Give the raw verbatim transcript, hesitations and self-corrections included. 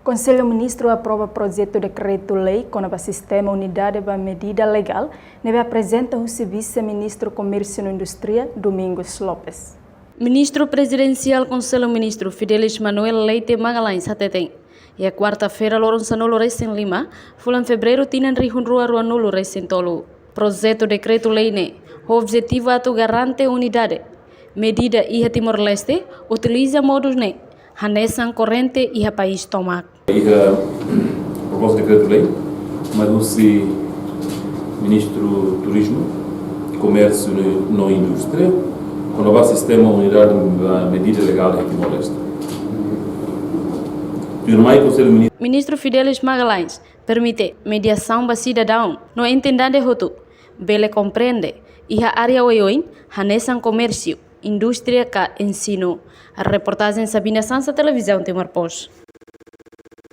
Konsellu Ministru aprova projetu dekretu-lei kona-ba sistema unidade ba medida legál, ne'ebé aprezenta husi Vise-Ministru Komérsiu no Indústria, Domingos Lopes. Ministru Prezidensiál Konsellu Ministru Fidelis Manuel Leite Magalhães hateten, iha kuarta-feira loron sanulu resin lima, fulan Fevereiru tinan rihun rua rua nulu resin tolu, projetu dekretu-lei ne'e ho objetivu atu garante unidade medida iha Timor-Leste, utiliza modus ne'e hanesan korrente iha país tomak. Iha proposta dekretu-lei mai husi Ministru Turizmu, Komérsiu no, no Indústria, kona-ba sistema unidade ba medida legál iha Timor-Leste. Tuirmai Konsellu Ministru Ministru Fidelis Magalhães permite mediasaun ba sidadaun no entidade hotu bele komprende iha área oioin hanesan komérsiu, indústria ka ensinu. Reportajen Sabina Sansa, Televizaun Timor Post.